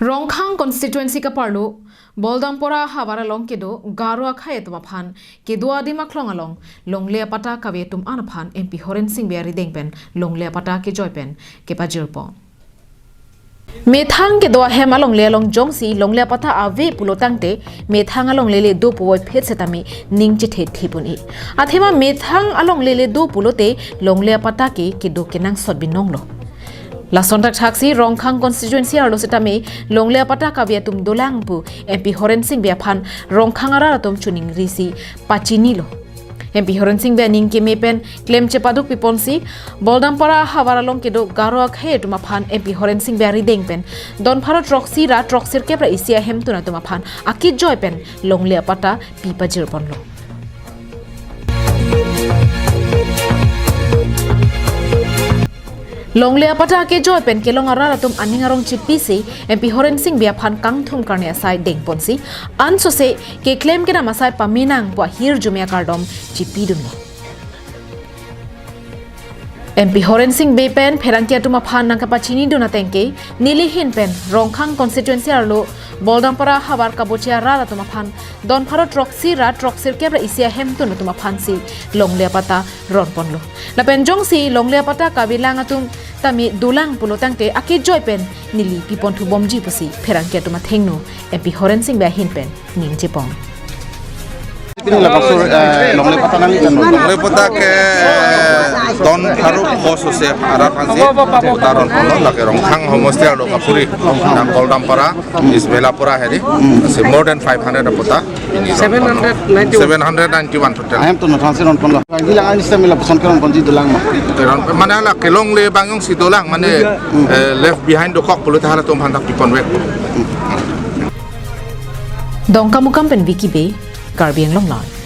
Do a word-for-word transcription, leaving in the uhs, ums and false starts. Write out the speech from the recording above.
Rongkhang constituency kaparlo Boldampara havar along kedo Garo akhei atum aphan kedo adim aklong along longle apatta kave atum an aphan M P Horen Sing Bey arideng pen longle apatta kejoi pen kepajirpon. Methang kedo ahem alongle along jongsi longle apatta ave pulo tangte methang alongle le do puvoiphit setame ning chethe thepon-i. Athema methang alongle le do pulote longle apatta ke kedo kenangsot binong lo. Lason thakthaksi Rongkhang constituency arlo setame longle apatta kave atum dolang pu M P Horen Sing Bey aphan Rongkhang arat atum chuning risi pachinilo. M P Horen Sing Bey aning keme pen klem chepaduk piponsi Boldampara havar along kedo Garo akhei atum aphan M P Horen Sing Bey arideng pen don pharo throksi ra throksi kep ra isi ahemtun atum aphan akejoi pen longle apatta pipajirponlo. Longle apatta kejoi pen kelong arat atum aning arong chipisi M P Horen Sing Bey aphan kangthum karne asai dengponsi ansose keklem kedam asai paminang pu ahirjume akardom chipidunlo. M P Horen Sing Bey pen pherangke atum aphan nangkapachinidun atengke neli ahin pen Rongkhang constituency arlo Boldampara havar kaboche arat atum aphan don pharo throksi ra throksi kep ra isi ahemtun atum aphansi longle apatta ronponlo. Lapen jongsi longle apatta kavelang atum tame dolang pulo tangte akejoi pen neli piponthu bomji pusi pherangke atum athengno M P Horen Sing Bey ahin pen ningjepon. Pini la pasur, eh, longle apatta nangli kan? Longle apatta ke don pharo pho sose arat aphansi apatta ronponlo, lake Rongkhang homosti arlo kapuri, nang Boldampara, Ismailapura hedi, si more than five hundred apatta. Seven hundred ninety-one. Seven hundred ninety-one total. Ahemtun aphansi ronponlo. Bilang ani sita mila pesan ke ronponji dolang ma? Ron-, mane la kelongle abang jongsi dolang, mane, eh, left behind dokok pulote halatum aphan ta piponvek. Dongkamukam pen Vicky Bey, Karbi Anglong Live.